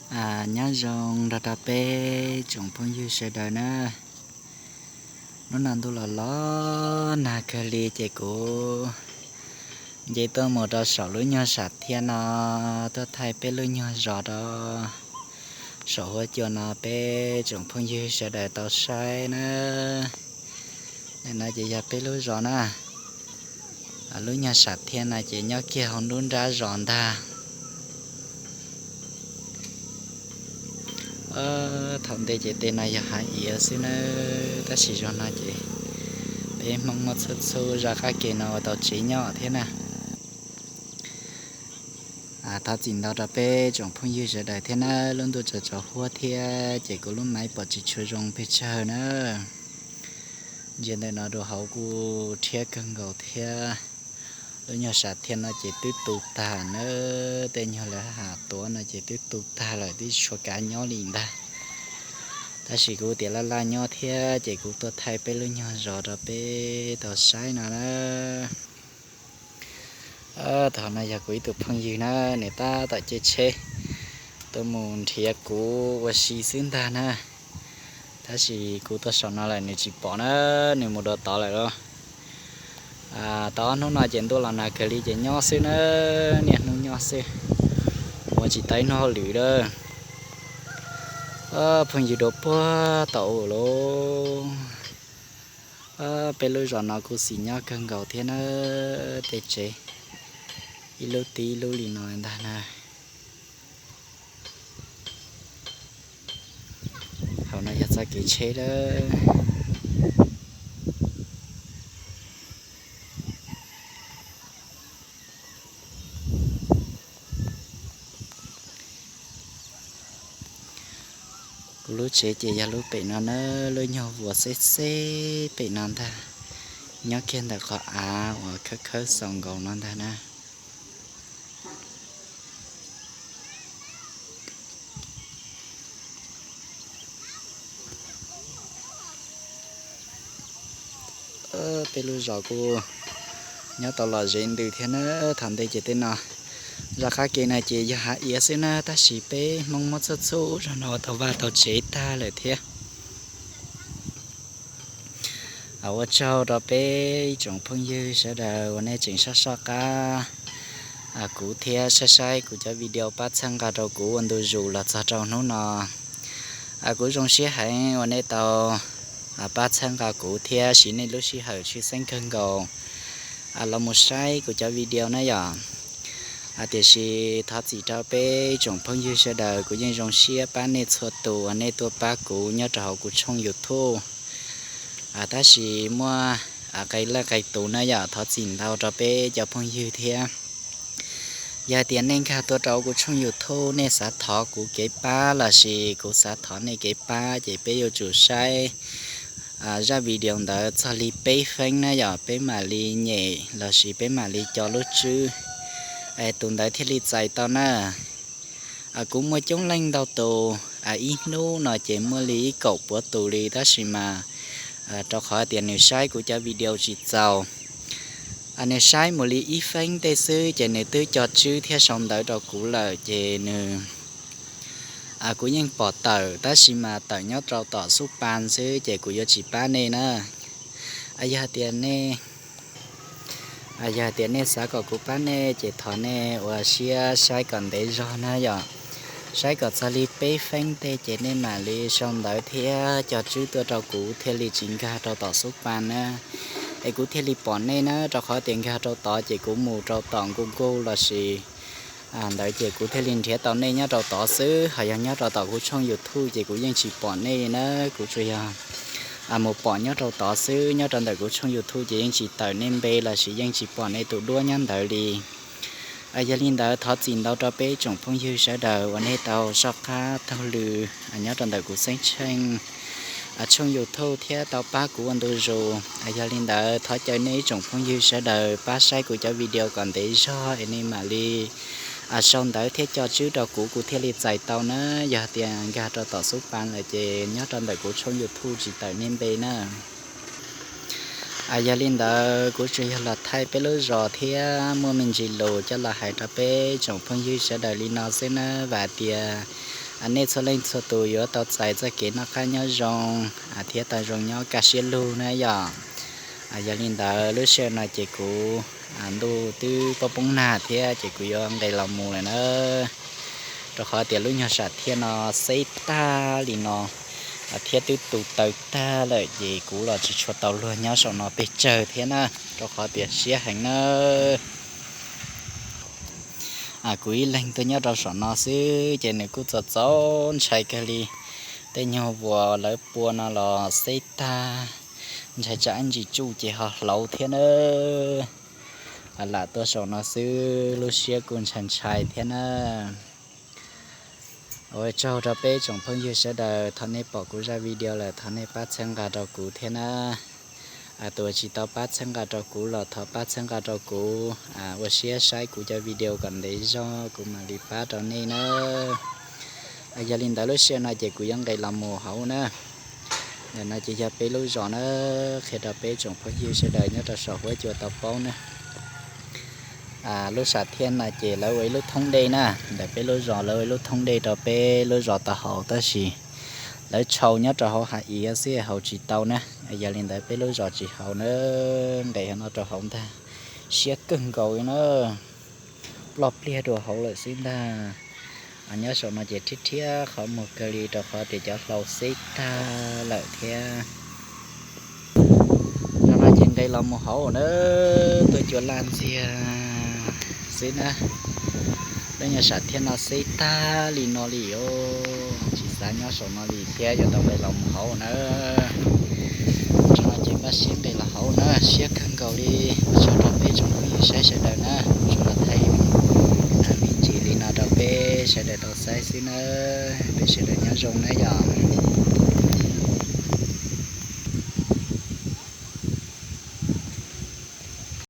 Nyob zoo nrog rau peb tsoom phooj ywg sawv daws na. Hnub no ntuj los los nag kawg li ces kuv nce tuaj mus rau saum lub nyuag sam thiaj no, tuaj thaij peb lub nyuag zos rau saum huab cua no peb tsoom phooj ywg sawv daws tau saib na. No ces yog peb lub zos na. Lub nyuag sam thiaj no ces nyob kiag hauv nruab nrab zos ntag. Thaum ntej ces tej no yog hav iav xwb na, tab sis zaum no ces peb Hmoob muab txhub txhub zaj qab ke no ua tau tsev nyob thiab na. Thov txim ntau rau peb tsoom phooj ywg sawv daws thiab na, lub ntuj tsaus tsaus huab thiab ces kuv lub maiv pom tsis tshua zoo pes tsawg na. Ntsia ntawm no rau hauv kuj rhiab kawg nkaus thiab. Lub nyuag sam thiaj no ces twb tu tag na, tej nyuag lawv ham tuav no ces twb tu tag lawm twb tsis tshua kav nyob li ntag. Tab sis kuv tias laj laj nyob thiab ces kuv tuaj thaij peb lub nyuag zos rau peb tau saib no na. Thaum no yog kuv ib tug phooj ywg na, nws tab tom caij tsheb tuaj mus nrhiav kuv ua si xwb ntag na. Tab sis kuv tuaj saum no lawm nws tsis pom na, nws mus dua tod lawm lauj. Tau ob hnub no ces ntuj los nag kawg li ces nyob xwb na, niaj hnub nyob xwb, ua tsis tau ib hnub hauj lwm lawm. Phooj ywg dua puag tau lauj. Peb lub zos no kuj xis nyob kawg nkaus thiab na, tej tsev ib lub tib ib lub li no ntag na. Hauv no yog txoj kev tsheb lawm. Kuv lub tsev ces yog lub pem no na, lub nyuag vuas xeb xeb pem no ntag, nyob kiag ntawm qhov av uas khawb khawb xaus nkaus no ntag na. Peb lub zos kuj nyob tau lom zem ntws thiab na. Thaum ntej ces tej no zaj qab ke no ces yog hav iav xwb na, tab sis peb Hmoob muab txhub txhub zog no ua tau vaj tau tsev tag lawm thiab. Ua tsaug rau peb ib tsoom phooj ywg sawv daws uas nej tseem soj soj qab kuv thiab saib saib kuv cov video pab txhawb nqa rau kuv ua ntu zus los txog rau hnub no. Kuv zoo siab heev uas nej tau pab txhawb nqa kuv thiab siv nej lub sij hawm tshwj xeeb kawg nkaus los mus saib kuv cov video na yom. Tiam sis thov txim rau peb ib tsoom phooj ywg sawv daws, kuv yeej zoo siab pab nej txhua tus uas nej tuaj pab kuv nyob rau hauv kuv tshooj YouTube. Tab sis muaj qee leej qee tus na yom, thov txim ntau rau peb cov phooj ywg thiab. Yog hais tias nej nkag tuaj rau kuv tshooj YouTube, nej xav thov kuv kev pab lossis kuv xav thov nej kev pab ces peb yuav tsum saib zaj video ntawd txog li peb feeb na yom, peb mam li nyem lossis peb mam li co lub tswb, tus ntawd thiaj li txais tau na. Kuv muaj coob leej ntau tus, ib hnub no ces muaj li ib kaum puav tus li, tab sis mas rau qhov tias nws saib kuv cov video tsis txaus, nws saib mus li ib feeb tej xwb ces nws twb co tswb thiab sau ntawv rau kuv lawm ces nws, kuv yeej pom tawm tab sis mas tawm nyob rau tom xub pa xwb ces kuv yuav tsis pab nej na. Yog tias nej, yog tias nej xav kom kuv pab nej ces thov nej ua siab saib kom ntev zog na yom. Saib kom txog li peb feeb tej ces nej mam li sau ntawv thiab co tswb tuaj rau kuv thiaj li tsis nkag rau tom xub pa na, es kuv thiaj li pom nej na, rau qhov tias nkag rau tod ces kuv mus rau tom Google lossis ntawd ces kuv thiaj li nrhiav tau nej nyob rau tod xwb, ho yog nyob rau tom kuv tshooj YouTube ces kuv yeej tsis pom nej na. Kuv tsuas yog mus pom nyob rau tod xwb, nyob rau ntawm kuv tshooj YouTube ces yeej tsis tawm nej npe lossis yeej tsis pom nej tus duab nyob ntawd li. Yog li ntawd thov txim ntau rau peb tsoom phooj ywg sawv daws uas nej tau soj qab taug lw nyob rau ntawm kuv xeeb tsheej tshooj YouTube thiab tau pab kuv ua ntu zus. Yog li ntawd thov caw nej ib tsoom phooj ywg sawv daws pab saib kuv cov video kom ntev zog es nej mam li sau ntawv thiab co tswb rau kuv, kuv thiaj li txais tau na. Yog tias nkag rau tom xub pa lawm ces nyob rau ntawm kuv tshooj YouTube tsis tawm nej npe na. Yog li ntawd kuv tsuas yog los thaij peb lub zos thiab muaj me ntsis lus coj los hais rau peb tsoom phooj ywg sawv daws li no xwb na. Vam tias Nej txhua leej txhua tus yuav tau txais txoj kev noj qab nyob zoo thiab tau zoo nyob kaj siab lug na yom. Yog li ntawd lub sij hawm no ces kuv ntuj twb poob poob nag thiab ces kuv yuav nqes los mus lawm na, rau qhov tias lub nyuag sam thiaj no xeb tag li no thiab twb tu taw tag lawm ces kuv los tsis tshua tau luag nyob saum no pes tsawg thiab na, rau qhov tias siab heev na. Kuv ib leeg tuaj nyob rau saum no xwb ces nws kuj txaus txaus ntshai kawg li. Tej nyuag vuas lawv pua no los xeb tag, ntshai tsam ib ntsis tsuj ces ho hlauv thiab na. Lam tuaj saum no xwb lub siab kuj ntshai ntshai thiab na. Ua tsaug rau peb tsoom phooj ywg sawv daws, thov nej pom kuv zaj video lawm thov nej pab txhawb nqa rau kuv thiab na. Tus uas tsis tau pab txhawb nqa rau kuv los thov pab txhawb nqa rau kuv, ua siab saib kuv cov video kom ntev zog kuv mam li pab rau nej na. Yog li ntawd lub sij hawm no ces kuv yuav nqes los mus hauv na. Ntawm no ces yog peb lub zos na, qhia rau peb tsoom phooj ywg sawv daws nyob rau saum huab cua tau paub na. Lub sam thiaj no ces lawv ua ib lub thoob dej na, ntawm peb lub zos lawv ua ib lub thoob dej rau peb lub zos tau haus tab sis lawv tshau nyob rau hauv hav ib xwb haus tsis tau na. Yog li ntawd peb lub zos tsis haus na, nqes no rau hauv ntag, siab kawg nkaus li na. Ploj pliag dua hauv lawm xwb ntag. Nyob saum no ces rhiab rhiab qhov muag kawg li rau qhov tias cov hlau xeb tag lawm thiab. Zaum no ces nqes los mus hauv na, tuaj cua laj ntxiag xwb na. Lub nyuag sam thiaj no xeb tag li no li os, tsis xav nyob saum no li thiab yuav tau nqes los mus hauv na. Zaum no ces npaj siab nqes los hauv na, siab kawg nkaus li. Ua tsaug rau peb tsoom phooj ywg saib sawv daws na, tsuas los thaij me ntsis li no rau peb sawv daws tau saib xwb na. Peb sawv daws nyob zoo na yom.